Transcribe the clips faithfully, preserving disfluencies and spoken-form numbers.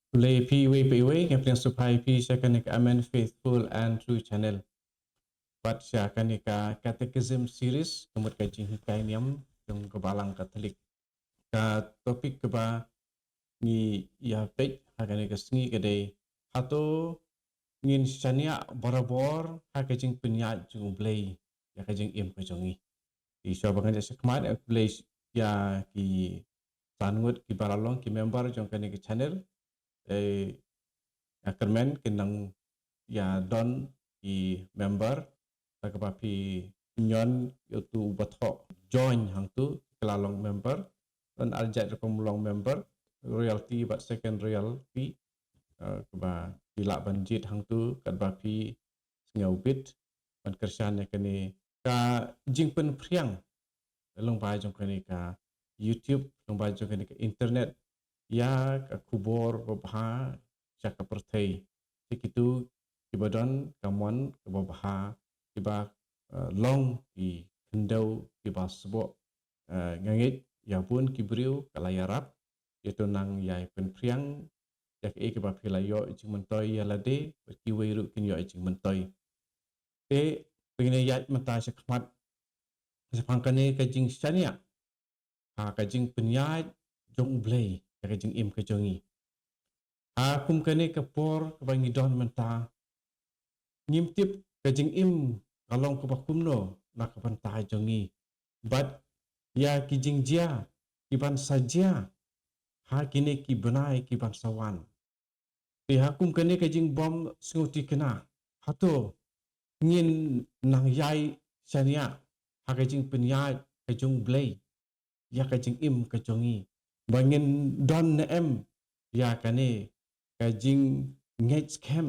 Khublei phi iwei pa iwei, nga pdiang sngewbha ïa phi sha kane ka Amen Faithful and True Channel. Bad sha kane ka Catechism Series, ka mut ka jinghikai niam jong ka Balang Katholik. Ka topic kaba ngi ïa peit ha kane ka sngi ka dei, hato ngin shaniah barabor ha ka jingpynïaid jong U Blei ïa ka jingim ka jong ngi. Te shuwa ba ngan ïa shakmat, nga khublei ïa ki san ngut kiba la long ki member jong kane ka channel. Eh, nga kyrmen kin nang ïa don ki member, da kaba phi ñion ïa utu uba thoh join hangtu, ki la long member. Don ar jait rukom long member, royalty bad second royalty, eh, kaba phi lah ban jied hangtu katba phi sngew bit ban kyrshan ïa kane ka jingpynphriang lyngba jong kane ka YouTube, lyngba jong kane ka internet, ïa ka khubor babha sha ka pyrthei. Te kitu kiba don ka mon kaba bha, kiba, eh, long ki khyndew kiba sboh. Eh, nga ngeit ïa bun ki briew ka la ïarap, ïa to nang ïa pynphriang ïa kaei kaba phi la ïoh jingmyntoi ïa lade, bad kiwei ruh kin ïoh jingmyntoi. Te, phi ngin ïaid mynta shakhmat shaphang kane ka jingshaniah ha ka jingpynïaid jong U Blei ïa ka jingim ka jong ngi. Ha kum kane ka por kaba ngi don mynta, ngim tip ka jingim ka long kaba kumno na ka bynta jong ngi, bad ïa ki jingjia kiban sa jia ha kine ki bnai kiban sa wan. Te ha kum kane ka jingbym sngewthikna, hato ngin nang ïai shaniah ha ka jingpynïaid ka jong U Blei ïa ka jingim ka jong ngi, ba ngin don ne em ïa kane ka jingngeit skhem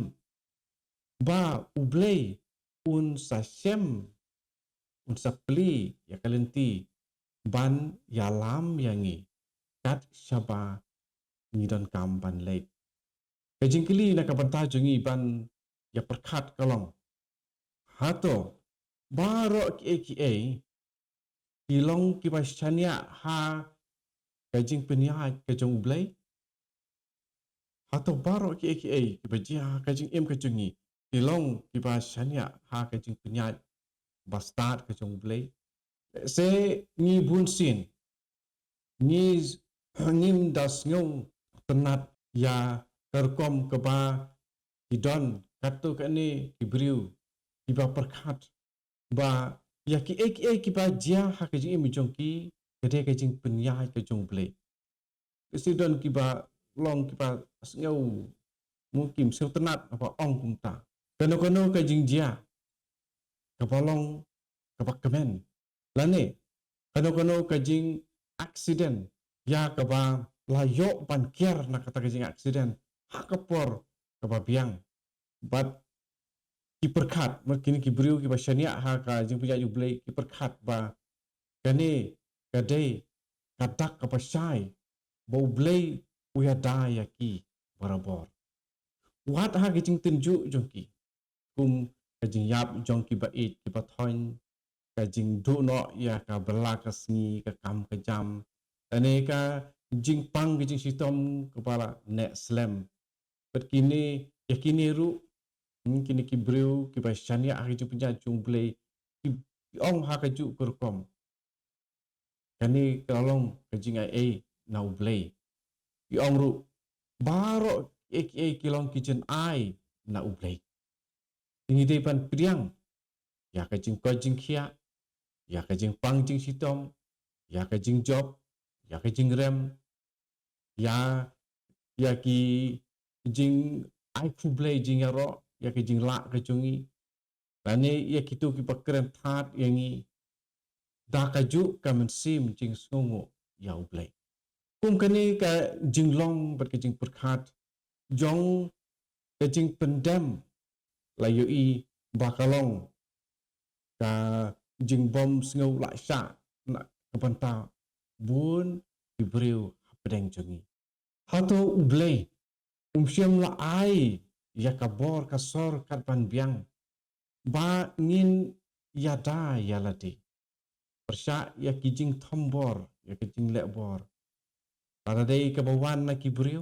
ba U Blei un sa shem, un sa plie ïa ka lynti ban ïalam ïa ngi kat shaba ngi donkam ban leit. Ka jingkylli na ka bynta jong ngi ban ïa pyrkhat ka long, hato baroh kiei kiei ki long kiba shaniah ha ka jingpynïaid ka jong U Blei? Hato baroh kiei kiei kiba jia ha ka jingim ka jong ngi ki long kiba shaniah ha ka jingpynïaid bastad ka jong U Blei? Se ngi bunsien ngi, ngim da sngewtynnat ïa ka rukom kaba ki don katto katne ki briew kiba pyrkhat ba ïa kiei kiei kiba jia ha ka jingim jong ki ka dei ka jingpynïaid ka jong U Blei. Ki sdang kiba long kiba sngew, mungkin sngewtynnat haba ong kumta. Kano kano ka jingjia kaba long kaba kmen, lane kano kano ka jing accident, ïa kaba la ïoh ban kiar na kata ka jing accident ha ka por kaba biang. Bad ki pyrkhat, ma kine ki briew kiba shaniah ha ka jingpynïaid U Blei, ki pyrkhat ba kane ka dei ka dak kaba shai ba U Blei u ïada ïa ki barabor. Wat ha ka jingtynjuh jong ki, kum ka jingïap jong kiba ïeit kiba thoiñ, ka jingduh noh ïa ka bylla ka sngi, ka kam ka jam, lane ka jingpang ka jingshitom kaba la neh slem. Bad kine, ïa kine ruh, hmm, kine ki briew kiba shaniah ha ka jingpynïaid jong U Blei, ki, ki ong ha kajuh ka rukom, kane ka long ka jingai ei na U Blei. Ki ong ruh, baroh kiei kiei ki long ki jingai na U Blei. Ngi dei ban pdiang ïa ka jingkoit jingkhiah, ïa ka jingpang jingshitom, ïa ka jingjop, ïa ka jingrem, ïa, ïa ki jingai khublei jingïaroh, ïa ka jinglah ka jong ngi, lane ïa kito kiba kren thied ïa ngi, da kajuh ka mynsiem jingsngewnguh ïa U Blei. Kum kane ka jinglong bad ka jingpyrkhat jong ka jingpyndem la ïohi ba ka long ka jingbym sngew lah shah na ka bynta bun ki briew hapdeng jong ngi. Hato U Blei um shym la ai ïa ka bor ka sor kat ban biang ba ngin ïada ïa lade pyrshah ïa ki jingthombor, ïa ki jingleh bor, lada dei kaba wan na ki briew,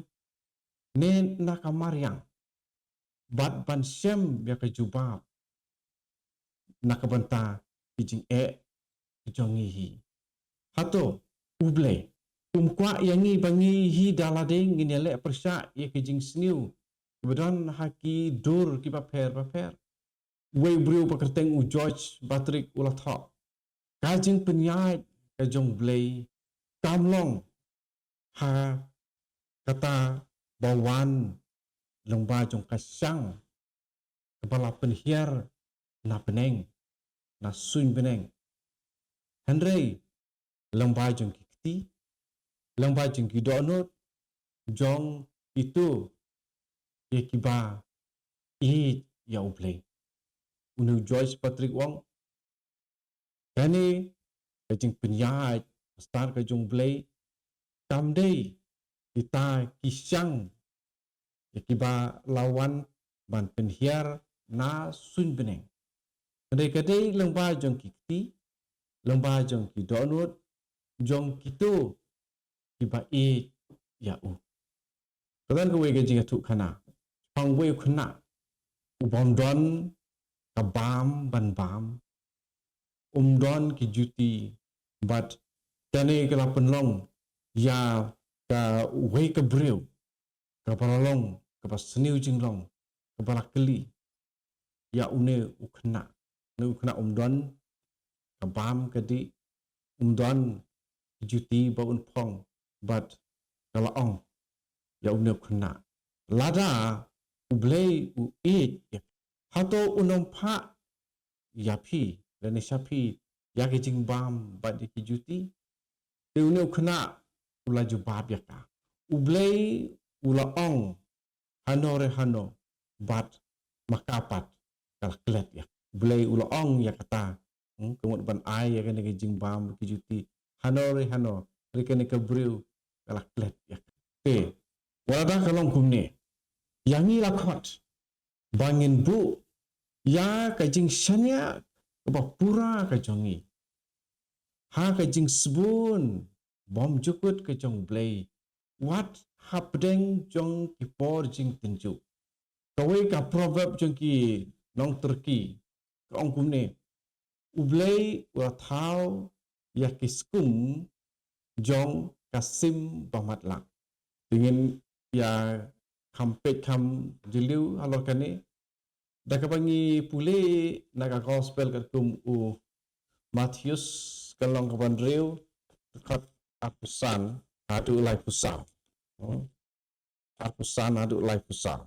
ne na ka mariang, bad ban shem ïa ka jubab na ka bynta ki jingeh ki jong ngi hi. Hato U Blei um kwah ïa ngi ba ngi hi da lade ngin ïaleh pyrshah ïa ki jingsniew kiba don ha ki dur kiba pher bapher? Uwei u briew ba kyrteng u George Patrick u la thoh, ka jingpynïaid ka jong U Blei kam long ha kata ba wan lyngba jong ka shang kaba la pynhiar na bneng, na suiñ bneng. Hynrei lyngba jong ki kti, lyngba jong ki dohnud jong kito ïa kiba ïeit ïa U Blei. Une u George Patrick u ong, kane ka jingpynïaid ka star ka jong U Blei kam dei kita ki shang ïa kiba la wan ban pynhiar na suiñ bneng. Hynrei ka dei lyngba jong ki kti, lyngba jong ki dohnud jong kito kiba ïeit ïa u. Ka don kawei ka jingïathuhkhana shaphang uwei u khynnah u bym don ka bam ban bam, um don ki juti, bad kane ka la pynlong ïa kawei ka briew kaba la long kaba sniew jinglong, kaba la kylli ïa une u khynnah. Une u khynnah um don ka bam ka dih, um don ki juti ba un phong, bad ka la ong ïa une u khynnah, lada U Blei u ïeit ïa phi, hato un ym phah ïa phi lane sha phi ïa ki jingbam bad ïa ki juti? Te une u khynnah u la jubab ïa ka, U Blei u la ong hano re hano, bad ma ka pat ka la klet ïa ka. U Blei u la ong ïa kata, hmm, ka mut ban ai ïa kane ka jingbam ki juti hano re hano, re kane ka briew ka la klet ïa ka. Te wat lada ka long kumne, ïa ngi la khot ba ngin buh ïa ka jingshaniah kaba pura ka jong ngi ha ka jingsbun bymjukut ka jong U Blei, wat hapdeng jong ki por jingtynjuh. Kawei ka proverb jong ki nong Turki ka ong kumne, U Blei u la thaw ïa ki skum jong ka sim ba matlah. Te ngin ïa kham peit kham jylliew halor kane da kaba ngi pule na ka gospel katkum u Mathaios, ka lynnong kaba hynriew, dkhot arphew san haduh laiphew saw. Hmm. Arphew san haduh laiphew saw.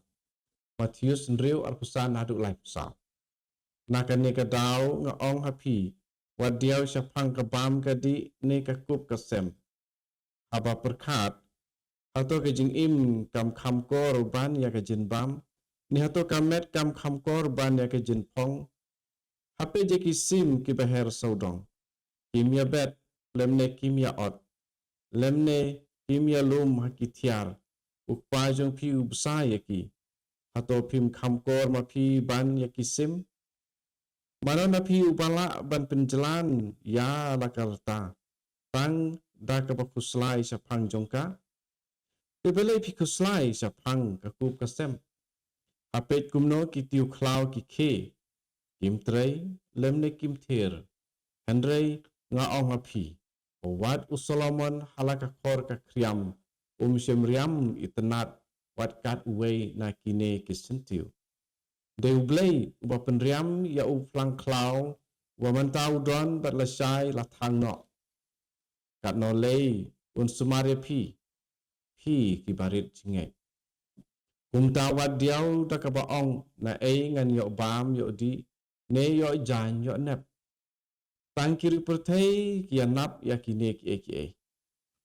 Mathaios hynriew arphew san haduh laiphew saw. Na kane ka daw nga ong ha phi, wat diaw shaphang ka bam ka dih ne ka kup ka sem. Haba pyrkhat, hato ka jingim kam kham kor ban ïa ka jingbam, ne hato ka met kam kham kor ban ïa ka jingbam? Ha phi ïa ki sim kiba her sawdong, kim ïa bet, lymne kim ïa ot, lymne kim ïa lum ha ki thiar. U Kpa jong phi u bsa ïa ki. Hato phim kham kor ma phi ban ïa ki sim? Mano na phi uba lah ban pynjlan ïa la ka rta tang da kaba khuslai shaphang jong ka? Te balei phi khuslai shaphang ka kup ka sem? Ha phi kumno ki tiew khlaw ki khie, kim trei lymne kim thier. Hynrei nga ong ha phi, wat u Solomon ha la ka khor ka khriam um shym riam itynnad wat kat uwei na kine ki syntiew. Dei U Blei uba pynriam ïa u phlang khlaw, uba mynta u don bad lashai la thang noh. Katno lei un sumar ïa phi, phi kiba rit jingngeit. Kumta wat diaw da kaba ong, naei ngan ïoh bam ïoh dih, ne ïoh jaiñ ïoh nep. Tang ki ri pyrthei ki ïanap ïa kine kiei kiei.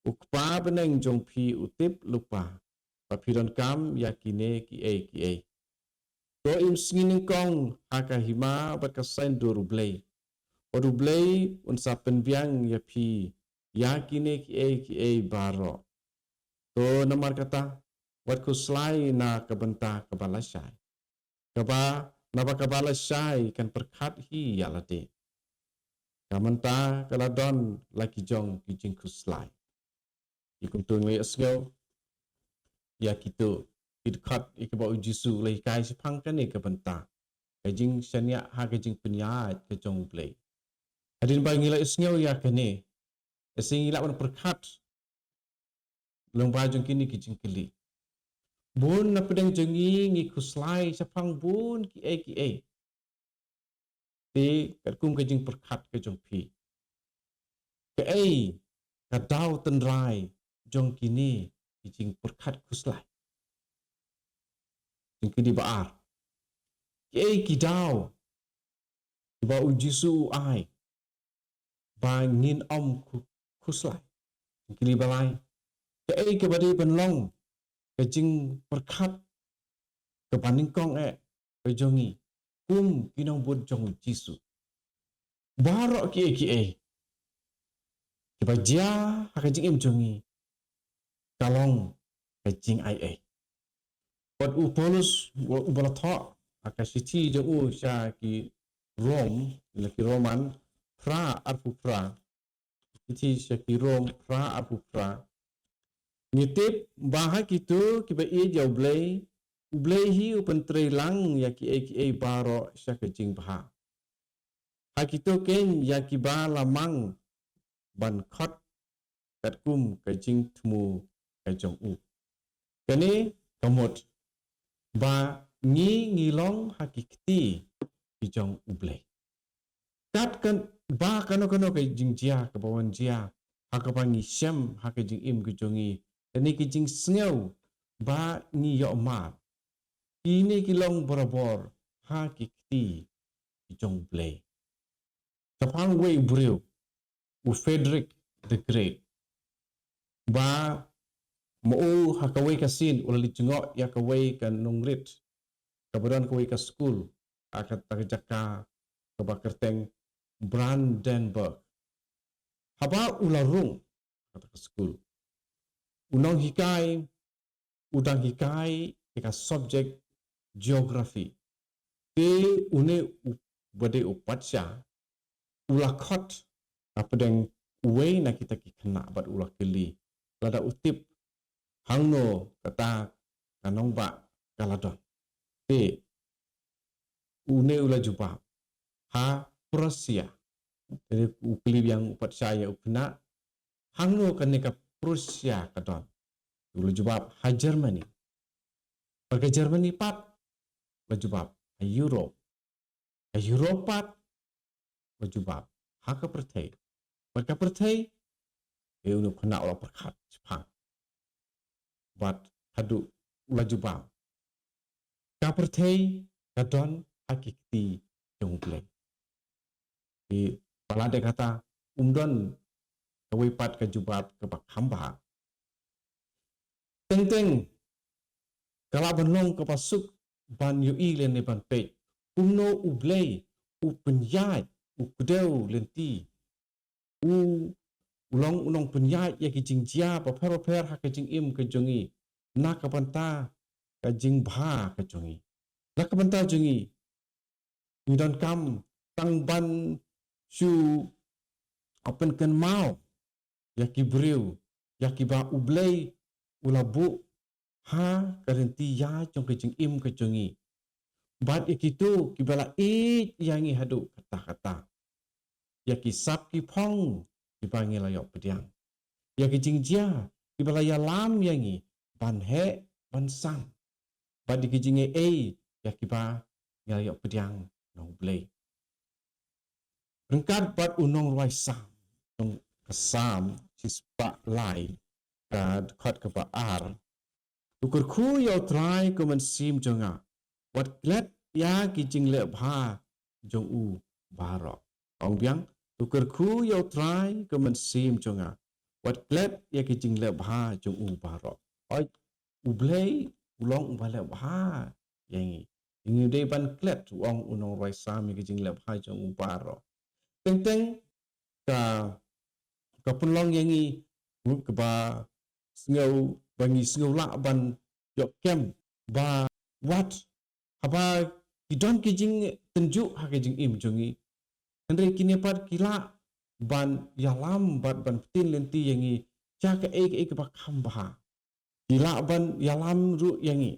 U Kpa bneng jong phi u tip lypa ba phi donkam ïa kine kiei kiei. To im sngi nyngkong ha ka hima bad ka saiñdur U Blei, bad U Blei un sa pynbiang ïa phi ïa kine kiei kiei baroh. To namar kata, wat khuslai na ka bynta kaba lashai. Kaba, naba kaba lashai kan pyrkhat hi ïa lade. Ka mynta ka la don la ki jong ki jingkhuslai. Ki kumto ngi ïohsngew ïa kito ki dkhot ïa kiba u Jisu u la hikai shaphang kane ka bynta ka jingshaniah ha ka jingpynïaid ka jong U Blei. Hadien ba ngi la ïohsngew ïa kane, te ngi lah ban pyrkhat lyngba jong kine ki jingkylli. Bun na pdeng jong ngi ngi khuslai shaphang bun kiei kiei. Te katkum ka jingpyrkhat ka jong phi, kaei ka daw tynrai jong kine ki jingpyrkhat khuslai? Jingkylli ba ar, kaei ki daw kiba u Jisu u ai ba ngin ym khu-, khuslai? Jingkylli ba lai, kaei kaba dei ban long ka jingpyrkhat kaba nyngkong eh ka jong ngi kum ki nongbud jong u Jisu? Baroh kiei kiei kiba jia ha ka jingim jong ngi ka long ka jingaiei. Bad u Paulus u, uba la thoh ha ka shithi jong u sha ki Rom, na ki Roman phra arphew phra, shithi sha ki Rom phra arphew phra, ngi tip ba ha kito kiba ïeit ïa U Blei, U Blei hi u pyntrei lang ïa kiei kiei baroh sha ka jingbha. Ha kito keiñ ïa kiba la mang ban khot katkum ka jingthmu ka jong u. Kane ka mut ba ngi ngi long ha ki kti ki jong U Blei. Kat kan ba kano kano ka jingjia kaba wan jia ha kaba ngi shem ha ka jingim ka jong ngi, lane ka jingsngew ba ngi ïoh mar, kine ki long barabor ha ki kti ki jong U Blei. Shaphang uwei u briew, u Frederick the Great, ba ma u ha kawei ka sien u la leit jngoh ïa kawei ka nongrit kaba don kawei ka skul ha kata ka jaka kaba kyrteng Brandenburg. Haba u la rung ha kata ka skul, u nonghikai u dang hikai ïa ka subject geography. Te une u ba dei u patsha u la khot na pdeng uwei na kita ki khynnah bad u la kylli lada u tip hangno kata ka nongbah ka la don. Te une u la jubab, ha Prussia. Te u kylli biang u patsha ïa u khynnah, hangno kane ka Prussia ka don? U la jubab, ha Germany. Bad ka Germany pat? U la jubab, ha Europe. Ha Europe pat? U la jubab, ha ka pyrthei. Bad ka pyrthei? Te une u khynnah u la pyrkhat shaphang bad haduh u la jubab, ka pyrthei ka don ha ki kti jong U Blei. Te palat de kata, um don kawei pat ka jubab kaba kham bha. Teng teng ka lah ban long kaba suk ban ïohi lane ban peit kumno U Blei u pynïaid, u kdew lynti, u, u long u nongpynïaid ïa ki jingjia bapher bapher ha ka jingim ka jong ngi na ka bynta ka jingbha ka jong ngi. Na ka bynta jong ngi, ngi donkam tang ban shu pynkynmaw ïa ki briew ïa kiba U Blei u la buh ha ka lynti ïaid jong ka jingim ka jong ngi, bad ïa kito kiba la ïeit ïa ngi haduh katta katta, ïa ki sap ki phong kiba ngi la ïoh pdiang, ïa ki jingjia kiba la ïalam ïa ngi ban heh ban san, bad ïa ki jingaiei ïa kiba ngi la ïoh pdiang na U Blei. Ryngkat bad u nongrwai Salm, jong ka Salm shispah lai, ka dkhot kaba ar, to kyrkhu ïa U Trai ko mynsiem jong nga, wat klet ïa ki jingleh bha jong u baroh. Ong biang, to kyrkhu ïa U Trai ko mynsiem jong nga, wat klet ïa ki jingleh bha jong u baroh. Oi, U Blei u long uba leh bha ïa ngi. Ngi dei ban klet, u ong u nongrwai Salm, ïa ki jingleh bha jong u baroh. Teng teng ka, ka pynlong ïa ngi ruh kaba sngew, ba ngi sngew lah ban ïoh kem ba wat haba ki don ki jingtynjuh ha ka jingim jong ngi, hynrei kine pat ki lah ban ïalam bad ban pynlynti ïa ngi sha kaei kaei kaba kham bha. Ki lah ban ïalam ruh ïa ngi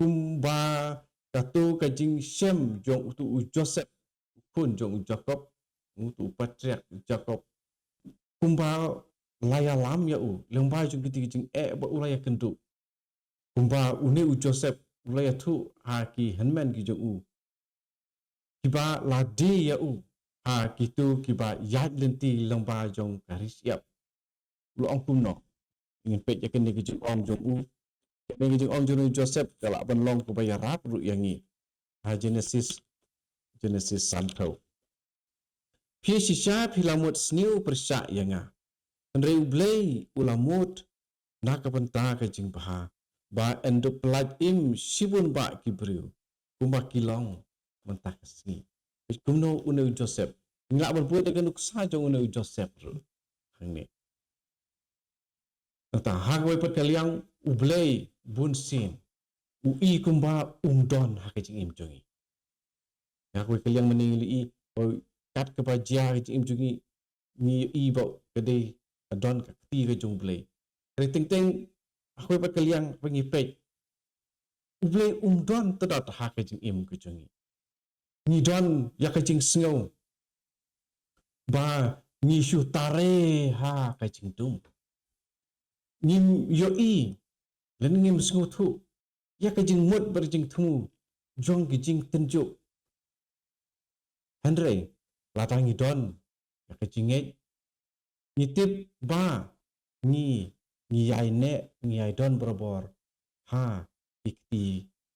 kumba kato ka jingshem jong uto u Joseph, u khun jong u Jakob, uto u patriarch u Jakob, kumba la ïalam ïa u lyngba jong kito ki jingeh ba u la ïakynduh. Kumba une u Joseph u la ïathuh ha ki hynmen ki jong u, kiba la die ïa u ha kito kiba ïaid lynti lyngba jong ka ri shyiap. U la ong kumno? Ngin peit ïa kane ka jingong jong u. Kane ka jingong jong u Joseph ka lah ban long kaba ïarap ruh ïa ngi. Ha Genesis, Genesis sanphew. Phi shisha phi la mut sniew pyrshah ïa nga, hynrei U Blei u la mut na ka bynta ka jingbha, ba yn dup pyllait im shibun bah ki briew kumba ki long mynta ka sngi. Peit kumno une u Joseph. Ngi lah ban peit ïa ka nuksa jong une u Joseph ruh hangne. Nangta ha kawei pat ka liang U Blei bun sien u i kumba um don ha ka jingim jong ngi. Ha kawei ka liang mynne ngi la i ba kat kaba jia ka jingim jong ngi, ngi i ba ka dei ka don ka kti ka jong U Blei. Hynrei teng teng ha kawei pat ka liang ba ngi peit, U Blei um don tdot ha ka jingim ka jong ngi. Ngi don ïa ka jingsngew ba ngi shu tare ha ka jingdum. Ngim ïohi lane ngim sngewthuh ïa ka jingmut bad jingthmu jong ki jingtynjuh. Hynrei lada ngi don ïa ka jingngeit, ngi tip ba ngi, ngi ïai neh, ngi ïai don barabor ha ki kti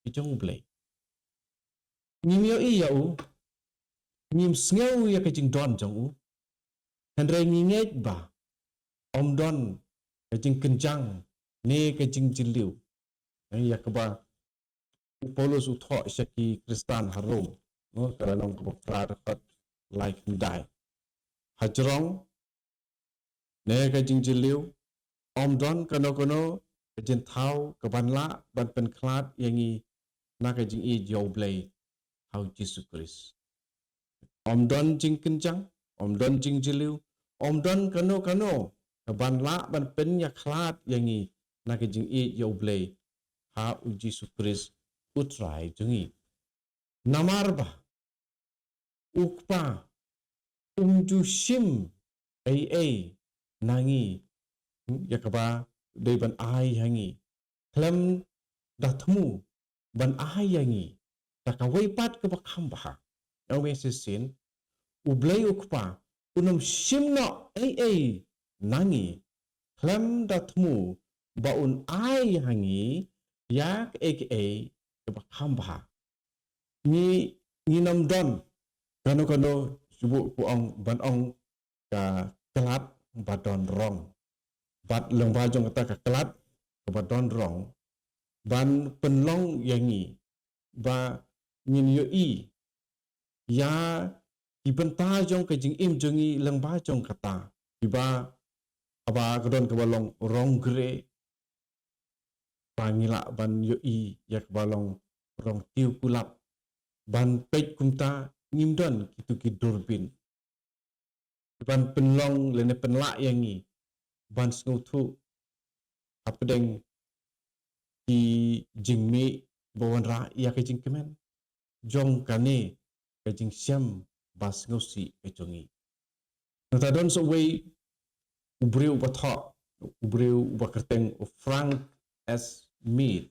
ki jong U Blei. Ngim ïohi ïa u, ngim sngew ïa ka jingdon jong u, hynrei ngi ngeit ba ym don ka jingkynjang ne ka jingjylliew. Ïa kaba u Paulus u thoh sha ki Khristan ha Rom, no, ka lynnong kaba phra, dkhot lai khyndai. Hajrong ne ka jingjylliew, ym don kano kano ka jingthaw kaban lah ban pynkhlad ïa ngi na ka jingïeit ïa U Blei ha U Jisu Khrist. Ym don jingkynjang, ym don jingjylliew, ym don kano kano kaban lah ban pynïakhlad ïa ngi na ka jingïeit ïa U Blei ha U Jisu Khrist U Trai jong ngi. Namar ba u Kpa um ju shim ei ei na ngi, ïa kaba dei ban ai ha ngi, khlem da thmu ban ai ïa ngi da kawei pat kaba kham bha. Ong me shisien, U Blei U Kpa un ym shim noh ei ei na ngi khlem da thmu ba un ai ha ngi ïa kaei kaei kaba kham bha. Ngi, ngin ym don kano kano, shu buh, ko ong, ban ong ka khlad ba don rong. Bad lyngba jong kata ka khlad kaba don rong ban pynlong ïa ngi ba ngin ïohi ïa ki bynta jong ka jingim jong ngi lyngba jong kata, kiba, haba ka don kaba long rong gre, ba ngi lah ban ïohi ïa kaba long rong tiew kulap. Ban peit kumta ngim don kito ki durbin ban pynlong lane pynlah ïa ngi ban sngewthuh hapdeng ki jingmih ba wanrah ïa ka jingkmen jong kane ka jingshem ba sngewsih ka jong ngi. Nangta don sa uwei u briew uba thoh, u briew uba kyrteng u Frank S. Mead.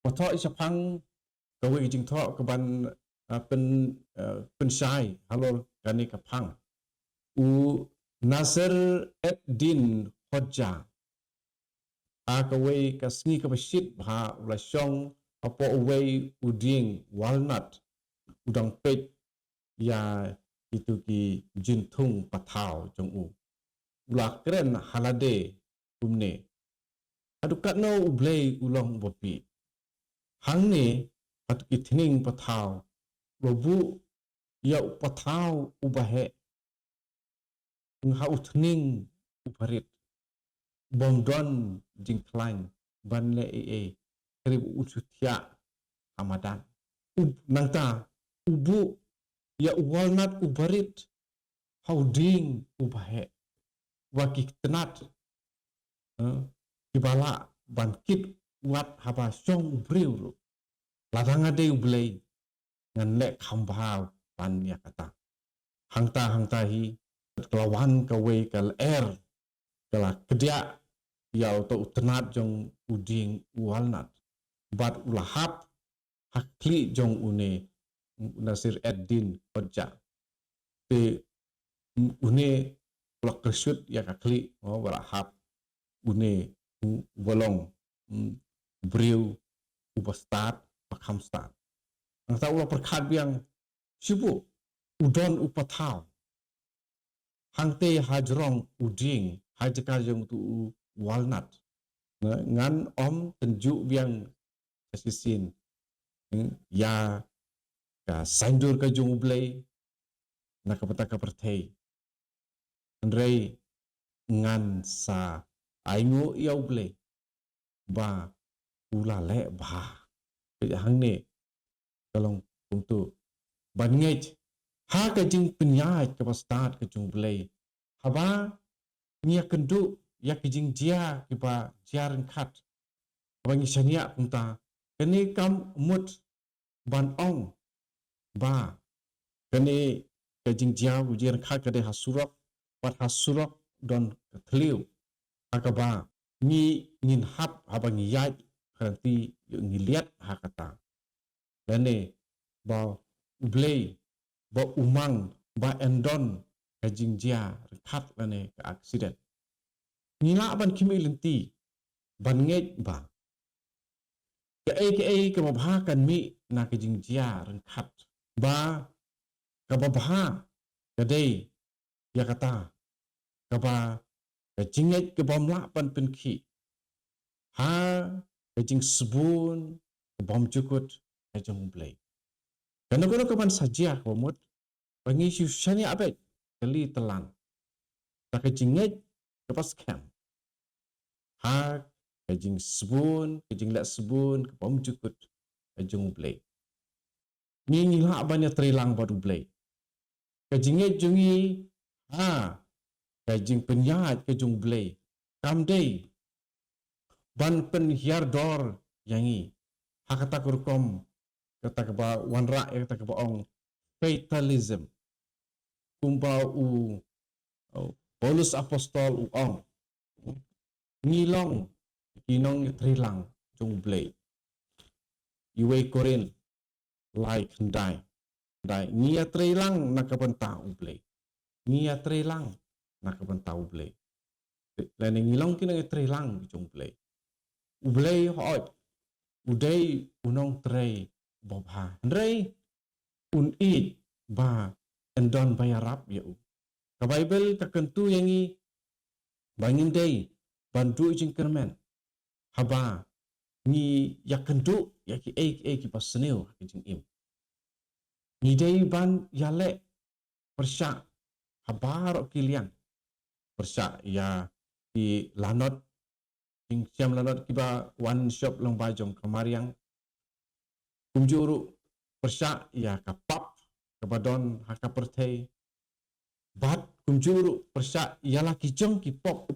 Ba thoh shaphang kawei ka jingthoh kaban, ah, pyn, ah, pynshai halor kane ka phang. U Nasser Eddin Hodja, ha kawei ka sngi kaba shit bha, u la shong hapoh uwei u dieng walnut, u dang peit ïa kito ki jingthung pathaw jong u. U la kren ha lade kumne: Haduh katno U Blei u long uba bih? Hangne ha kito ki thning pathaw, u la buh ïa u pathaw uba heh, ha u thning uba rit, bym don jingkhlaiñ ban leh ei ei, khrip un shu thiah ha madan. U, nangta u buh ïa u walnut uba rit ha u dieng uba heh, wa ki tnat, eh, kiba lah ban kit wat haba shong u briew ruh. Lada nga dei U Blei, ngan leh kham bha ban ïa kata. Hangta hangta hi, ka la wan kawei ka lyer, ka la kdiah ïa uta u tnat jong u dieng u walnut. Bad u la hap ha khlieh jong une Nasir ad-Din Khoja. Te une u la kyrshuid ïa ka khlieh, oh, ba la hap une u, u ba long, mm, u briew u ba stad, ba kham stad. Nangta u la pyrkhat biang, shu buh u don u pathaw hangtei ha jrong u dieng, ha jaka jong utu u walnut. Na, ngan ym tynjuh biang sa shisien, hmm, ïa ka saiñdur ka jong U Blei na ka bynta ka pyrthei. Hynrei ngan sa ainguh ïa U Blei ba u la leh bha. Peit hangne ka long kumtu. Ban ngeit ha ka jingpynïaid kaba stad ka jong U Blei. Haba ngi ïakynduh ïa ki jingjia kiba jia ryngkat, haba ngi shaniah kumta, kane kam mut ban ong ba kane ka jingjia u jia ryngkat ka dei ha surok, bad ha surok don ka thliew. Ha kaba ngi, ngin hap haba ngi ïaid ha lynti, ngi liat ha kata. Lane ba U Blei, ba u mang, ba yn don ka jingjia ryngkat lane ka accident. Ngi lah ban khmih lynti ban ngeit ba kaei kaei kaba bha kan mih na ka jingjia ryngkat, ba kaba bha ka dei ïa kata, kaba ka jingngeit ka bym lah ban pynkhih ha ka jingsbun ka bymjukut ka jong U Blei. Kano kano kaban sa jia, kaba mut ba ngi shu shaniah beit, kali tlang da ka jingngeit kaba skhem ha ka jingsbun, ka jingleh sbun ka bymjukut ka jong U Blei. Ngi, ngi lah ban ïatreilang bad U Blei. Ka jingngeit jong ngi ha ka jingpynïaid ka jong U Blei kam dei ban pynhiar dor ïa ngi ha kata ka rukom, kata kaba wanrah ïa kata kaba ong fatalism. Kumba u, u Paulus Apostol u ong, ngi long ki nongïatreilang jong U Blei. Iwei Korinth lai khyndai. Dei, ngi ïatreilang na ka bynta U Blei. Ngi ïatreilang na ka bynta U Blei. Lane ngi long ki nongïatreilang jong U Blei. U Blei, hooid, u dei u nongtrei babha. Hynrei un ïeit ba yn don ba ïarap ïa u. Ka Baibl ka kyntu ïa ngi ba ngim dei ban duh jingkyrmen haba ngi ïakynduh ïa kiei kiei kiba sniew ha ka jingim. Ngi dei ban ïaleh pyrshah ha baroh ki liang. Pyrshah ïa ki lanot, jingshem lanot kiba wan shop lyngba jong ka mariang. Kumjuh ruh pyrshah ïa ka pap kaba don ha ka pyrthei. Bad kumjuh ruh pyrshah ïa la ki jong ki pop,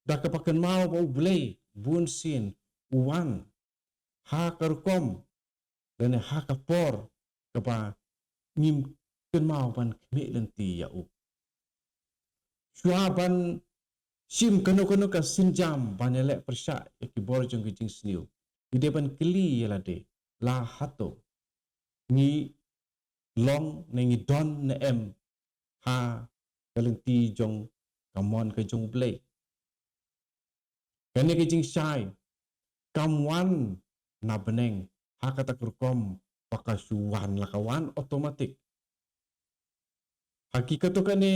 da kaba kynmaw ba U Blei bunsien u wan ha ka rukom lane ha ka por kaba ngim kynmaw ban khmih lynti ïa u. Shuwa ban shim kano kano ka sienjam ban ïaleh pyrshah ïa ki bor jong ki jingsniew, ngi dei ban kylli ïa lade, la hato ngi long ne ngi don ne em ha ka lynti jong ka mon ka jong U Blei? Kane ka jingshai kam wan na bneng ha kata ka rukom ba ka shu wan la ka wan automatic. Ha ki katto katne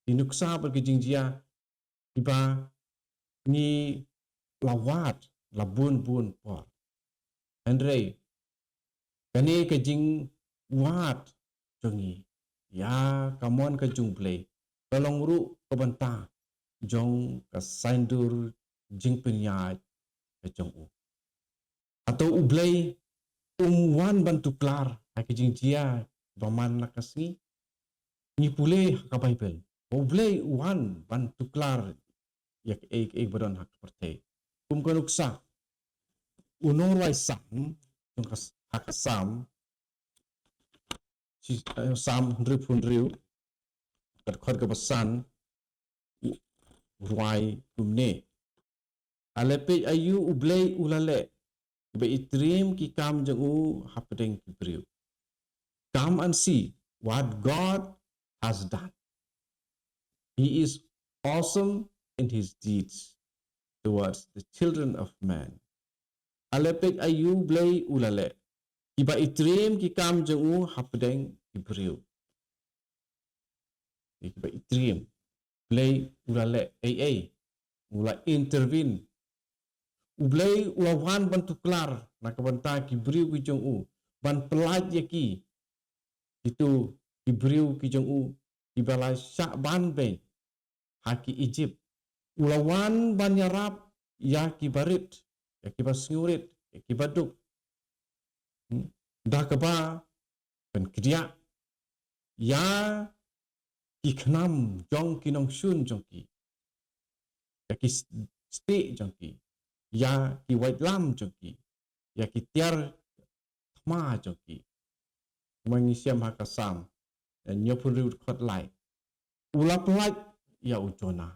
ki nuksa bad ki jingjia kiba ngi la wad la bun bun por. Hynrei kane ka jingwad jong ngi ïa ka mon ka jong U Blei ka long ruh ka bynta jong ka saiñdur jingpynïaid ka jong u. Hato U Blei um wan ban tuklar ha ki jingjia ba man la ka sngi? Ngi pule ha ka Baibl ba U Blei u wan ban tuklar ïa kiei kiei ba don ha ka pyrthei. Kum ka nuksa, u nongrwai Salm, jong ka, ha ka Salm, shi, eh, Salm hynriewphew hynriew, ka dkhot kaba san, u rwai kumne. Ale peit aïu U Blei u la leh, kiba i triem ki kam jong u hapdeng ki briew. Come and see what God has done. He is awesome in his deeds towards the children of man. Ale peit aïu U Blei u la leh, kiba i triem ki kam jong u hapdeng ki briew. Kiba i triem. U Blei u la leh ei ei. U la intervene. U Blei u la wan ban tuklar na ka bynta ki briew ki jong u, ban pyllait ïa ki, kito ki briew ki jong u, kiba la shah ban beiñ ha ki Egypt. U la wan ban ïarap ïa kiba rit, ïa kiba sngewrit, ïa kiba duk. Hmm? Da kaba pynkdiah ïa ki khnam jong ki nongshun jong ki, ïa ki s-, stieh jong ki, ïa ki waitlam jong ki, ïa ki tiar thma jong ki. Kumba ngi shem ha ka Salm, eh, hynñiewphew hynriew dkhot lai. U la pyllait ïa u Jonah.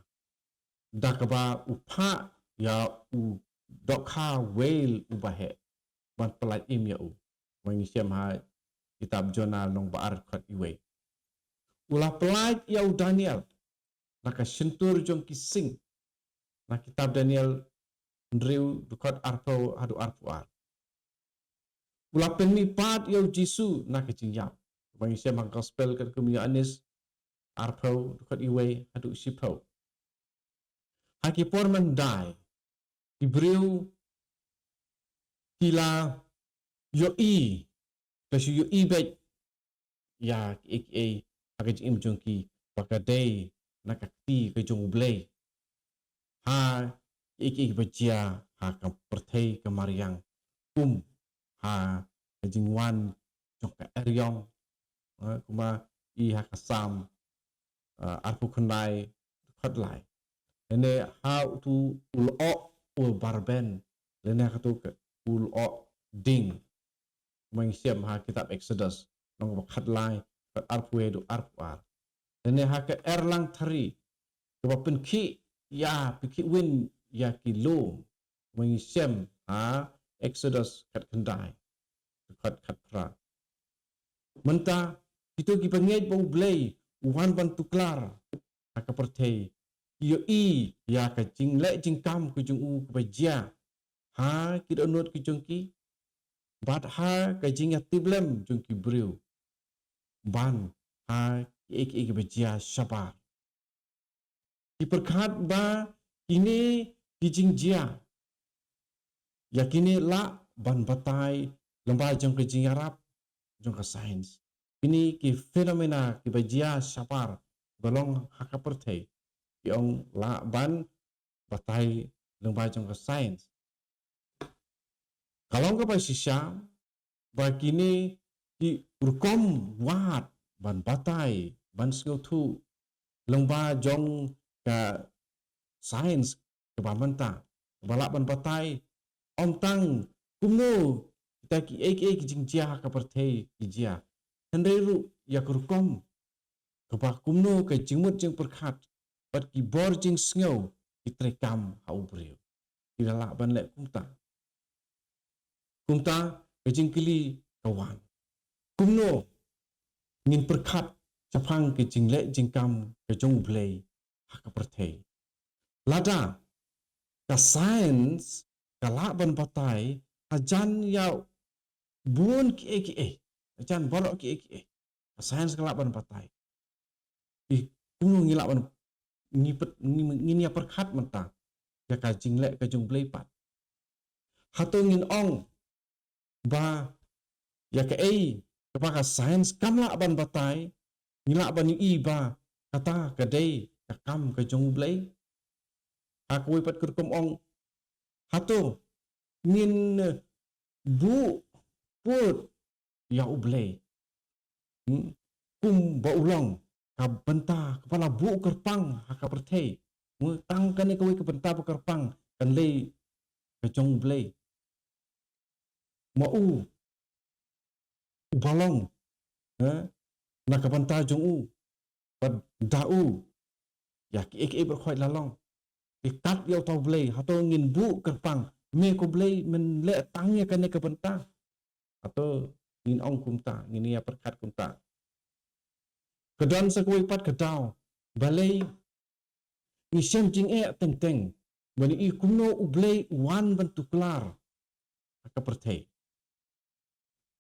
Da kaba u phah ïa u dohkha whale uba heh, ban pyllait im ïa u. Kumba ngi shem ha kitab Jonah lynnong ba ar dkhot iwei. U la pyllait ïa u Daniel na ka shyntur jong ki sing. Na kitab Daniel hynriew dkhot arphew haduh arphew ar. U la pynmihpat ïa u Jisu na ka jingïap. Kumba ngi shem ha gospel katkum u Ïoannis arphew dkhot iwei haduh shiphew. Ha ki por myndai, ki briew ki la ïohi, ki la shu ïohi beit ïa kiei kiei ha ka jingim jong ki ba ka dei na ka kti ka jong U Blei. Ha kiei kiei kiba jia ha ka pyrthei ka mariang, kum ha ka jingwan jong ka eriong, eh, kumba i ha ka Salm, eh, arphew khyndai dkhot lai. Lane ha utu u lyoh u barben, lane ha katu ka u lyoh ding. Kumba ngi shem ha kitab Exodus lynnong ba khatlai, dkhot arphew wei haduh arphew ar. Lane ha ka erlang thari kaba pynkhih ïa, pynkhih win ïa ki lum. Kumba ngi shem ha Exodus khatkhyndai, dkhot khatphra. Mynta kito kiba ngeit ba U Blei u wan ban tuklar ha ka pyrthei, ki ïohi ïa ka jingleh jingkam ka jong u kaba jia ha ki dohnud ki jong ki, bad ha ka jingïatiplem jong ki briew, ban ha kiei kiei kiba jia shabar. Ki pyrkhat ba kine ki jingjia, ïa kine lah ban batai lyngba jong ka jingïarap jong ka science. Kine ki phenomena kiba jia shabar ba long ha ka pyrthei, ki ong lah ban batai lyngba jong ka science. Ka long kaba shisha ba kine ki rukom wad ban batai, ban sngewthuh lyngba jong ka science kaba mynta, kaba lah ban batai ym tang kumno kita kiei kiei ki jingjia ha ka pyrthei ki jia, hynrei ruh ïa ka rukom kaba kumno ka jingmut jingpyrkhat bad ki bor jingsngew ki treikam ha u briew. Ki la lah ban leh kumta. Kumta ka jingkylli ka wan, kumno ngin pyrkhat shaphang ka jingleh jingkam ka jong U Blei ha ka pyrthei? Lada ka science ka lah ban batai hajan ïa bun kiei kiei, hajan baroh kiei kiei, ka science ka lah ban batai, i kumno ngi lah ban, ngi pyrkhat, ngi, ngin ïa pyrkhat mynta ïa ka jingleh ka jong U Blei pat? Hato ngin ong ba ïa kaei kaba ka science kam lah ban batai, ngi lah ban ïohi ba kata ka dei ka kam ka jong U Blei? Ha kawei pat ka rukom ong, hato ngin buh pud ïa U Blei, hmm, kumba u long ka bynta kaba la buh kyrpang ha ka pyrthei? Hmm, tang kane kawei ka bynta ba kyrpang kan lei ka jong U Blei. ma u, u ba long, eh, na ka bynta jong u, bad da u ïa kiei kiei baroh khoit la long. Te kat ïa uta u Blei, hato ngin buh kyrpang, me ko Blei men leh tang ïa kane ka bynta? Hato ngin ong kumta, ngin ïa pyrkhat kumta? Ka don sa kawei pat ka daw, balei ngi shem jingeh teng teng ban ïohi kumno u Blei u wan ban tuklar ha ka pyrthei?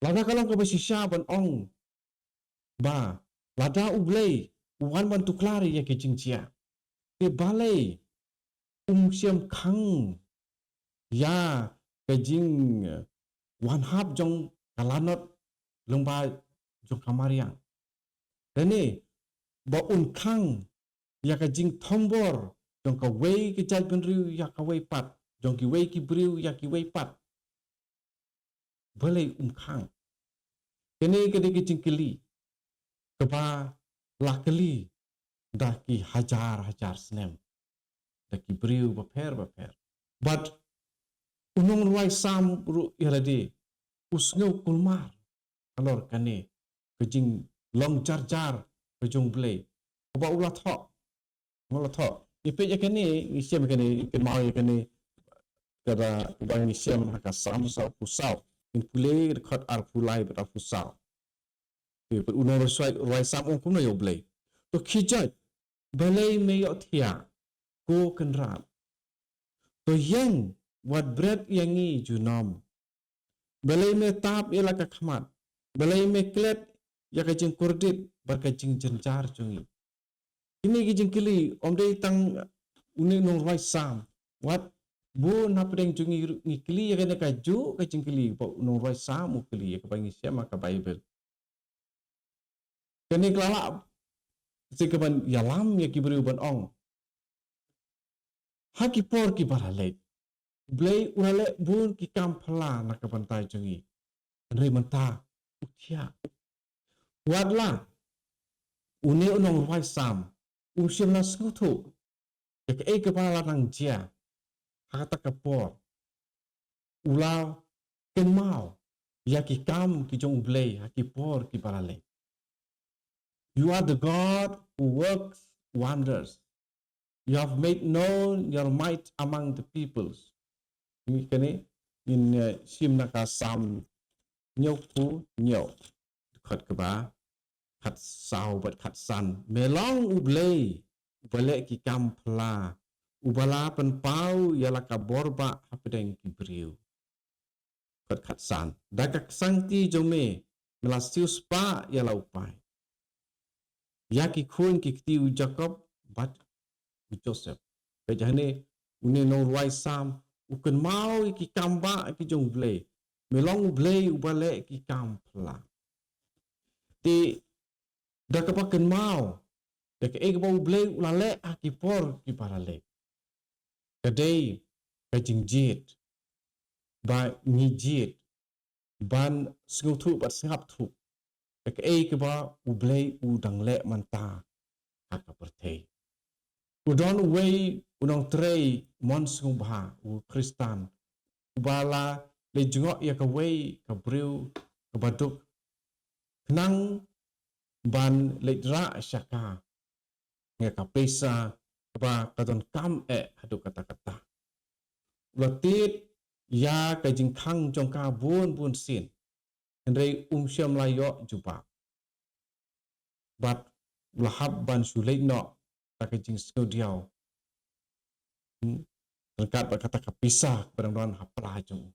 Lada ka long kaba shisha ban ong ba lada u Blei u wan ban tuklar ïa ki jingjia, te balei um shem khang ïa ka jingwan hap jong ka lanot lyngba jong ka mariang? Lane ba un khang ïa ka jingthombor jong kawei ka jaitbynriew ïa kawei pat, jong kiwei ki briew ïa kiwei pat? Balei um khang? Kane ka dei ka jingkylli kaba la kylli da ki hajar hajar snem da ki briew bapher bapher. Bad u nongrwai Salm ruh ïa lade u sngew kulmar halor kane ka jinglong jar jar ka jong u Blei, kaba u la thoh. Ngi la thoh, ngi peit ïa kane, ngi shem ïa kane, ngi kynmaw ïa kane, kaba ngi shem ha ka Salm sawphew saw, ngin pule dkhot arphew lai bad arphew saw. Te u nongrwai Salm u ong kumno ïa u Blei: To khie joit, balei me ïohthiah, ko Kynrad? To ïeng wat bret ïa ngi junom. Balei me tap ïa la ka khmat? Balei me klet ïa ka jingkordit bad ka jingjynjar jong ngi? Kine ki jingkylli ym dei tang une u nongrwai Salm, wat bun hapdeng jong ngi ruh ngi kylli ïa kane kajuh ka jingkylli ba u nongrwai Salm u kylli, ïa kaba ngi shem ha ka Baibl. Kane ka la lah shisha kaban ïalam ïa ki briew ban ong, ha ki por kiba la leit, u Blei u la leh bun ki kam phylla na ka bynta jong ngi, hynrei mynta u thiah. Wat la une u nongrwai Salm um shym la sngewthuh ïa kaei kaba la nang jia ha kata ka por. U la kynmaw ïa ki kam ki jong u Blei ha ki por kiba la leit. You are the God who works wonders. You have made known your might among the peoples. Ngi kane ngin, eh, shim na ka Salm hynñiewphew hynñiew, dkhot kaba khatsaw bad khatsan. Me long u Blei uba leh ki kam phylla, uba la pynpaw ïa la ka bor bah hapdeng ki briew. Dkhot khatsan. Da ka ksangti jong me me la siewspah ïa la u paid, ïa ki khun ki kti u Jakob bad u Joseph. Peit hangne, une u nongrwai Salm u kynmaw ïa ki kam bah ki jong u Blei. Me long u Blei uba leh ki kam phylla. Te da kaba kynmaw ïa kaei kaba u Blei u la leh ha ki por kiba la leit, ka dei ka jingjied ba ngi jied ban sngewthuh bad sngap thuh ïa kaei kaba u Blei u dang leh mynta ha ka pyrthei. U don uwei u nongtrei mon sngewbha, u Khristan, uba la leit jngoh ïa kawei ka briew kaba duk khnang ban leit rah sha ka ïa ka pisa kaba ka donkam eh haduh katta katta. U la tied ïa ka jingkhang jong ka bun bun sien, hynrei um shym la ïoh jubab. Bad u la hap ban shu leit noh da ka jingsngewdiaw, hmm, ryngkat bad kata ka pisa kaba dang don ha pla jong u.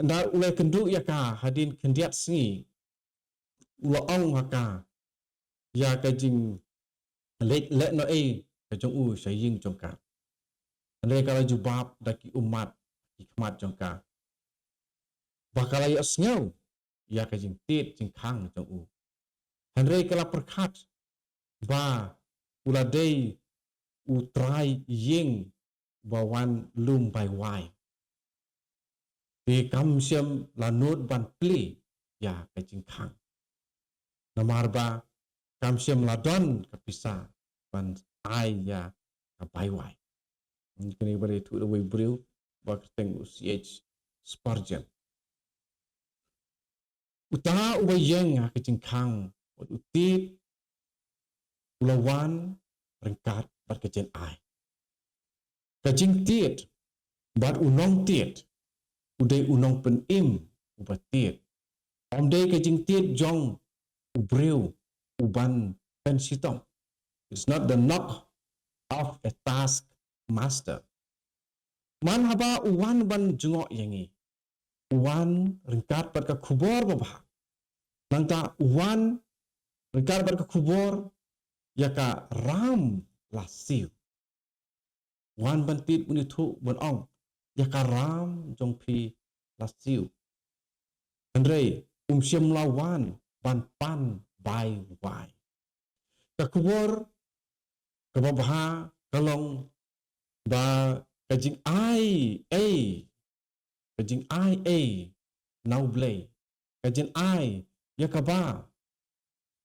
Ynda u la kynduh ïa ka hadien khyndiat sngi, u la ong ha ka ïa ka jingleit lehnohei ka jong u sha ïing jong ka. Hynrei ka la jubab da ki ummat ki khmat jong ka ba ka la ïohsngew ïa ka jingtied jingkhang jong u. Hynrei ka la pyrkhat ba u la dei u trai ïing ba wan lum bai wai. Te kam shym la nud ban plie ïa ka jingkhang, namar ba kam shym la don ka pisa ban ai ïa ka bai wai. Kane ba dei thuh da uwei u briew ba kyrteng u C H Spurgeon. Uta uba ïeng ha ka jingkhang bad u tied u la wan ryngkat bad ka jingaiei. Ka jingtied bad u nongtied u dei u nongpynim uba tied. Ym dei ka jingtied jong u briew uban pynshitom. It's not the knock of a task master. Man haba u wan ban jngoh ïa ngi, u wan ryngkat bad ka khubor babha. Nangta u wan ryngkat bad ka khubor ïa ka ram la siew. Wan ban tied, u ngi thuh ban ong ïa ka ram jong phi la siew. Hynrei um shym la wan ban pan bai wai. Ka khubor kaba bha ka long ba ka jingaiei, ka jingaiei na U Blei, ka jingaiei ïa kaba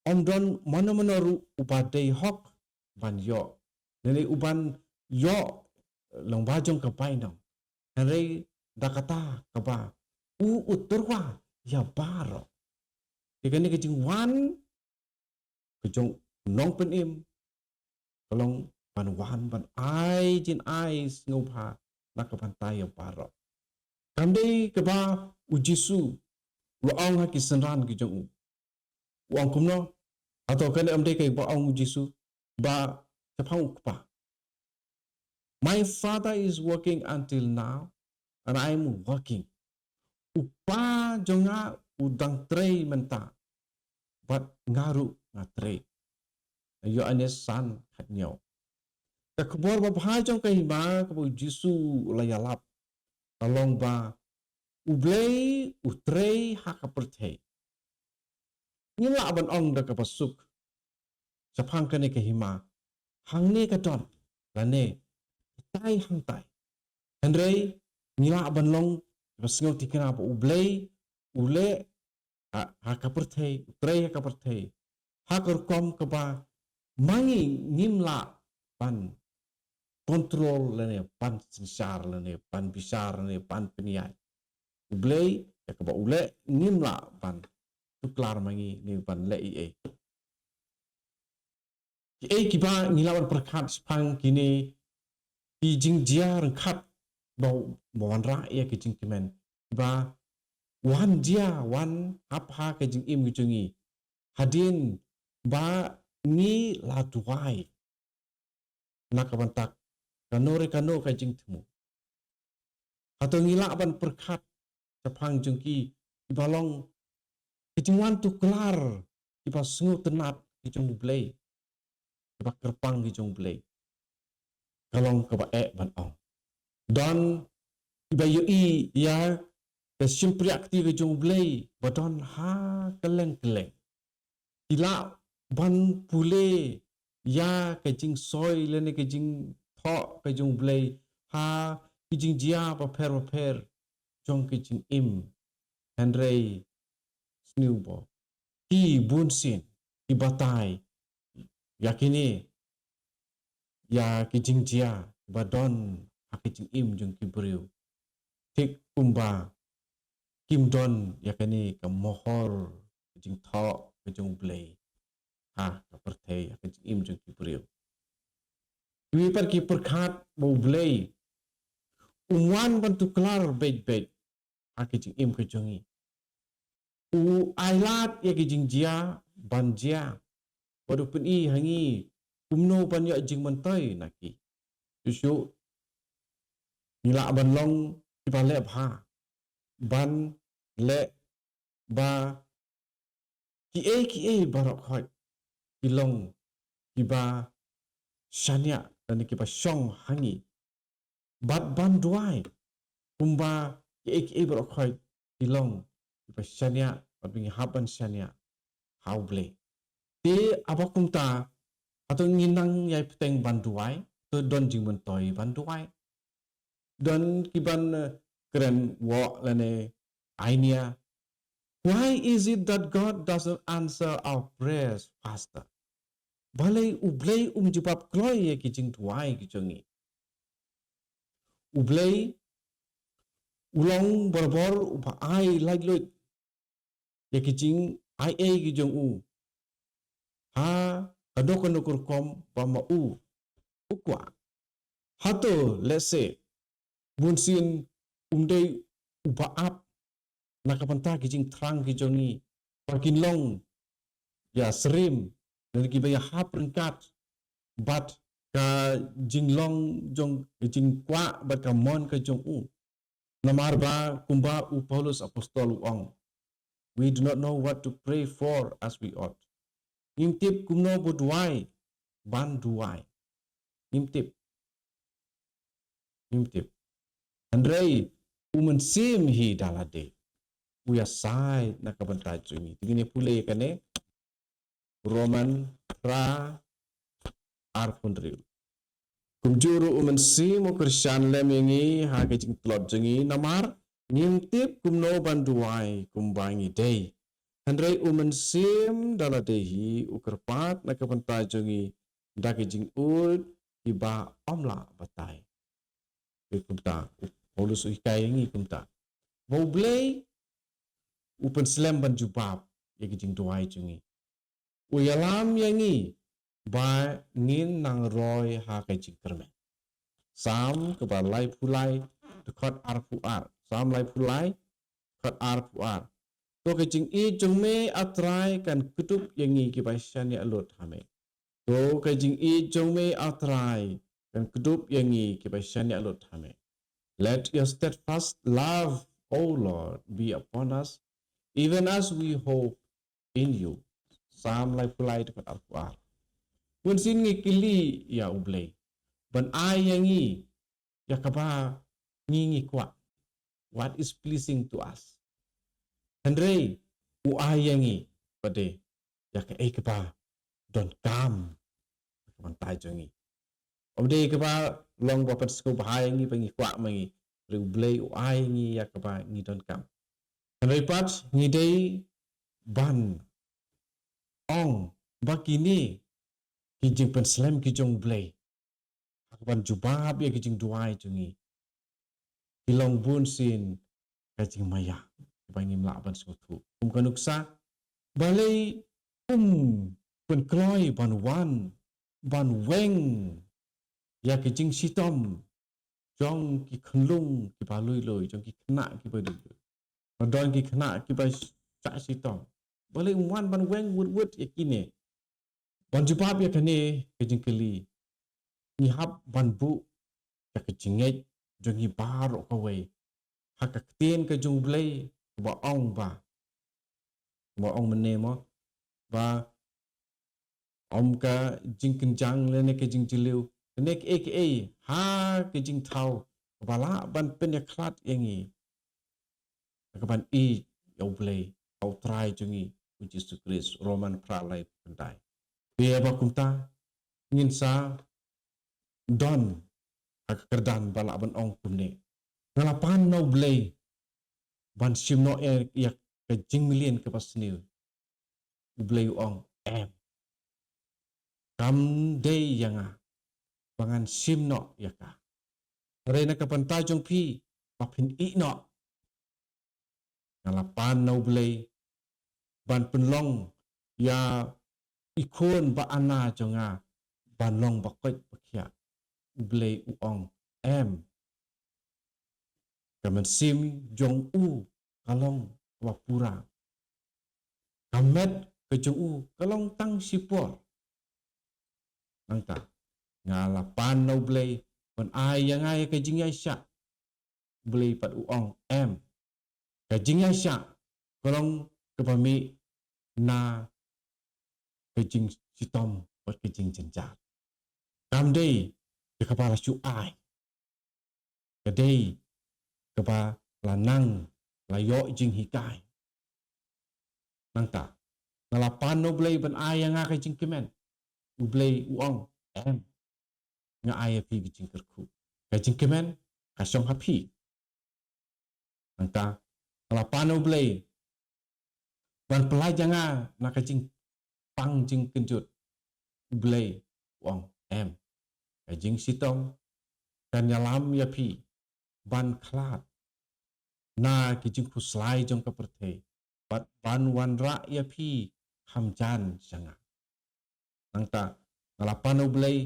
ym don mano mano ruh uba dei hok ban ïoh, lane uban ïoh lyngba jong ka bainong. Hynrei da kata kaba u u tyrwa ïa baroh. Te kane ka jingwan ka jong u nongpynim ka long ban wan ban ai jingaiei sngewbha na ka bynta ïa baroh. Kam dei kaba u Jisu u la ong ha ki synran ki jong u. U ong kumno? Hato kane ym dei kaba ong u Jisu ba shaphang u Kpa? My Father is working until now, and I am working. U Kpa jong nga u dang trei mynta bad nga ruh nga trei. Ïoannis san khatñiew. Ka khubor babha jong ka hima kaba u Jisu u la ïalap ka long ba U Blei u trei ha ka pyrthei. Ngim lah ban ong da kaba suk shaphang kane ka hima, hangne ka don lane tai hangtai. Hynrei ngi lah ban long kaba sngewthikna ba U Blei u leh ha, ha ka pyrthei, u trei ha ka pyrthei ha ka rukom kaba ma ngi ngim lah ban kontrol lane ban synshar lane ban bishar lane ban pynïaid. U Blei ïa kaba u leh ngim lah ban tuklar ma ngi ne ban leh ei ei. Kiei kiba ngi lah ban pyrkhat shaphang kine ki jingjia ryngkat ba, ba wanrah ïa ki jingkmen kiba wan jia, wan hap ha ka jingim ka jong ngi hadien ba ngi la duwai na ka bynta kano re kano ka jingthmu. Hato ngi lah ban pyrkhat shaphang jong ki kiba long ki jingwan tuklar kiba sngewtynnat ki jong U Blei, kiba kyrpang ki jong U Blei? Ka long kaba eh ban ong. Don kiba ïohi ïa ka shympriahkti ka jong U Blei ba don ha kylleng kylleng. Ki lah ban pule ïa ka jingsoi lane ka jingthoh ka jong U Blei ha ki jingjia bapher bapher jong ki jingim. Hynrei sniewbha ki bunsien ki batai ïa kine, ïa ki jingjia ba don ha ki jingim jong ki briew. Thik kumba kim don ïa kane ka mohor ka jingthoh ka jong U Blei ha ka pyrthei, ha ka jingim jong ki briew. Kiwei pat ki pyrkhat ba U Blei um wan ban tuklar beit beit ha ka jingim ka jong ngi. U ailad ïa ki jingjia ban jia bad u pyni ha ngi kumno ban ïoh jingmyntoi na ki. Shuh shuh ngi lah ban long kiba leh bha ban leh ba kiei kiei baroh khoit ki long kiba shaniah lane kiba shong ha ngi. Bad ban duwai kumba kiei kiei baroh khoit ki long kiba shaniah bad ba ngi hap ban shaniah ha U Blei. Te haba kumta, hato ngi nang ïai bteng ban duwai? Hato don jingmyntoi ban duwai? Don ki ban, eh, kren wok lane ainia. Why is it that God doesn't answer our prayers faster? Balei U Blei um jubab kloi ïa ki jingduwai ki jong ngi? U Blei U long barabor uba ai laitluid ïa ki jingai ei ki jong u ha kano kano ka rukom ba ma u u kwah. Hato lehse bunsien um dei uba ap na ka bynta ki jingthrang ki jong ngi ba kin long ïasyriem, lane kiba ïahap ryngkat bad ka jinglong jong, ka jingkwah bad ka mon ka jong u? Namar ba kumba u Paulus apostol u ong, "We do not know what to pray for as we ought." Ngim tip kumno ba duwai ban duwai. Ngim tip. Ngim tip. Hynrei u Mynsiem hi da lade u ïasaid na ka bynta jong ngi. Te ngin ïa pule kane, Roman phra, arphew hynriew. Kumjuh ruh u Mynsiem u kyrshan lem ïa ngi ha ka jingtlot jong ngi, namar ngim tip kumno ban duwai kumba ngi dei. Hynrei u Mynsiem da lade hi u kyrpad na ka bynta jong ngi da ka jingud kiba ym lah batai. Te kumta u Paulus u hikai ïa ngi kumta ba U Blei u pynslem ban jubab ïa ka jingduwai jong ngi. U ïalam ïa ngi ba ngin nang roi ha ka jingkyrmen. Salm kaba laiphew lai, dkhot arphew ar. Salm laiphew lai, dkhot arphew ar. To ka jingïeit jong me, A Trai, kan kdup ïa ngi kiba shaniah lut ha me. To ka jingïeit jong me, A Trai, kan kdup ïa ngi kiba shaniah lut ha me. Let your steadfast love, O Lord, be upon us, even as we hope in you. Salm laiphew lai, dkhot arphew ar. Bunsien ngi kylli ïa U Blei ban ai ïa ngi ïa kaba ngi ngi kwah, what is pleasing to us. Hynrei u ai ïa ngi pat de ïa kaei kaba donkam ha ka bynta jong ngi. Ym dei kaba long ba pynsngewbha ïa ngi ba ngi kwah ma ngi, hynrei U Blei u ai ïa ngi ïa kaba ngi donkam. Hynrei pat ngi dei ban ong ba kine ki jingpynslem ki jong U Blei ha kaban jubab ïa ki jingduwai jong ngi ki long bunsien ka jingmaïa ba ngim lah ban sngewthuh. Kum ka nuksa, balei um pynkloi ban wan ban weng ïa ka jingshitom jong ki khunlung kiba lui lui, jong ki khynnah kiba lui lui? Ba don ki khynnah kiba shah shitom, balei um wan ban weng wut wut ïa kine? Ban jubab ïa kane ka jingkylli, ngi hap ban buh ïa ka jingngeit jong ngi baroh kawei ha ka ktien ka jong U Blei kaba ong ba, kaba ong mynne mo, ba ym ka jingkynjang lane ka jingjylliew, lane kaei kaei ha ka jingthaw kaba lah ban pynïakhlad ïa ngi ha kaban ïeit ïa U Blei ha U Trai jong ngi U Jisu Khrist. Roman phra lai, khyndai. Te ba kumta ngin sa don ha ka kyrdan ba lah ban ong kumne: Nga la pan na U Blei ban shim noh ïa, ïa ka jingmlien kaba sniew. U Blei u ong, em. Kam dei ïa nga ba ngan shim noh ïa ka, hynrei na ka bynta jong phi ba phin ïeh noh. Nga la pan na U Blei ban pynlong ïa i khun ba ana jong nga ban long ba koit ba khiah. U Blei u ong, em. Ka mynsiem jong u ka long kaba pura. Ka met ka jong u ka long tang shipor. Nangta nga la pan na U Blei ban ai ïa nga ïa ka jingïaishah. U Blei pat u ong, em. Ka jingïaishah ka long kaba mih na ka jingshitom bad ka jingjynjar. Kam dei ïa kaba la shu ai, ka dei kaba la nang la ïoh jinghikai. Nangta nga la pan na U Blei ban ai ïa nga ka jingkmen. U Blei u ong, em. Nga ai ïa phi ka jingkyrkhu. Ka jingkmen ka shong ha phi. Nangta nga la pan na U Blei ban pyllait ïa nga na ka jingpang jingkynjut. U Blei u ong, em. Ka jingshitom kan ïalam ïa phi ban khlad. na ki jingkhuslai jong ka pyrthei, bad ban wanrah ïa phi kham jan sha nga. Nangta nga la pan U Blei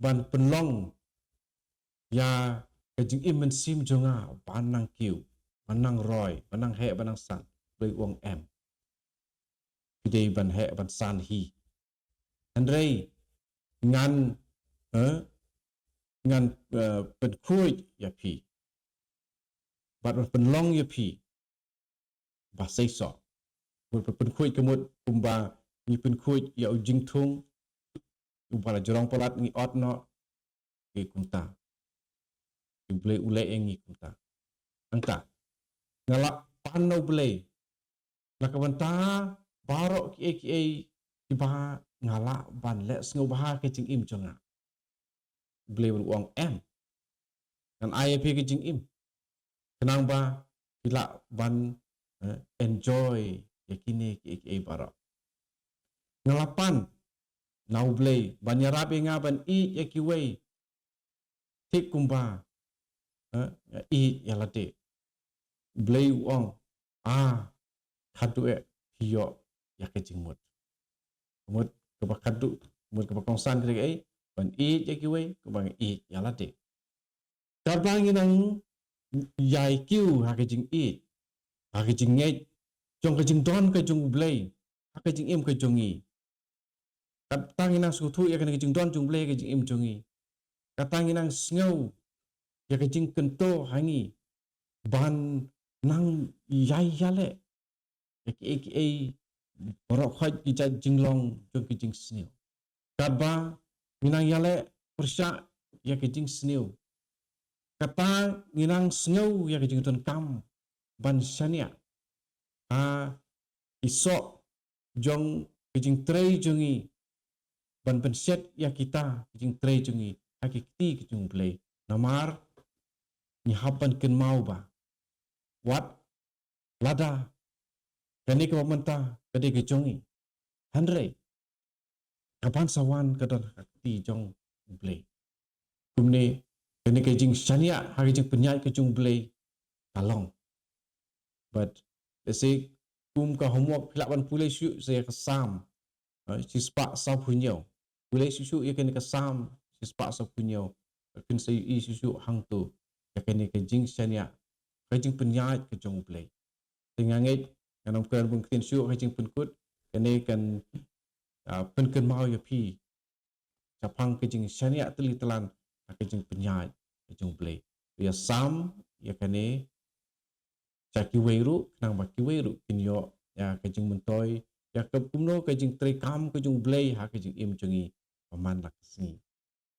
ban pynlong ïa ka jingim mynsiem jong nga ban nang kiew, ban nang roi, ban nang heh, ban nang san. U Blei u ong em. Phi dei ban heh ban san hi. Hynrei ngan, eh, ngan, eh, pynkhuid ïa phi. Bad ban pynlong ïa phi ba seisoh. Mut pynkhuid ka mut kumba ngi pynkhuid ïa u jingthung, uba la jrong palat ngi ot noh, ngi kumta. U Blei u leh ïa ngi kumta. Nangta nga la pan na U Blei na ka bynta baroh kiei kiei kiba nga lah ban leh sngewbha ka jingim jong nga. U Blei u ong em. Ngan ai ïa phi ka jingim khnang ba phi lah ban, eh, enjoy ïa kine kiei kiei baroh. Nga la pan na U Blei ban ïarap ïa nga ban ïeit ïa kiwei thik kumba, eh, nga ïeit ïa lade. U Blei u ong, ah, khadduh eh phi ïoh ïa ka jingmut. Mut kaba khadduh, mut kaba kongsan ka dei kaei? Ban ïeit ïa kiwei kumba nga ïeit ïa lade. Katba ngi nang ïai kiew ha ka jingïeit, ha ka jingngeit jong ka jingdon ka jong U Blei ha ka jingim ka jong ngi, kata ngi nang sngewthuh ïa kane ka jingdon jong U Blei ha ka jingim jong ngi. Kata ngi nang sngew ïa ka jingkyntu ha ngi ban nang ïai ïaleh ïa kiei kiei baroh khoit ki jait jinglong jong ki jingsniew. Katba ngi nang ïaleh pyrshah ïa ki jingsniew, kata ngi nang sngew ïa ki jingdonkam ban shaniah ha ki soh jong ki jingtrei jong ngi, ban pynshet ïa kita ki jingtrei jong ngi ha ki kti ki jong U Blei. Namar ngi hap ban kynmaw ba wat lada kane kaba mynta ka dei ka jong ngi, hynrei kaban sa wan ka don ha ka kti jong U Blei. Kumne kane ka jingshaniah ha ka jingpynïaid ka jong U Blei ka long. Bad lehse kum ka homework phi lah ban pule shuh shuh ïa ka Salm, eh, shispah sawphew hynñiew. Pule shuh shuh ïa kane ka Salm shispah sawphew hynñiew. Phin sa ïohi shuh shuh hangto ïa kane ka jingshaniah, ka jingpynïaid ka jong U Blei. Te nga ngeit ngan ym kren bun ktien shuh ha ka jingpynkut, kane kan, ah, pynkynmaw ïa phi shaphang ka jingshaniah tylli tlan ha ka jingpynïaid ka jong U Blei. Ïa sam ïa kane sha kiwei ruh, khnang ba kiwei ruh kin ïoh ïa ka jingmyntoi ïa ka kumno ka jingtrei kam ka jong U Blei ha ka jingim jong ngi ba man la ka sngi.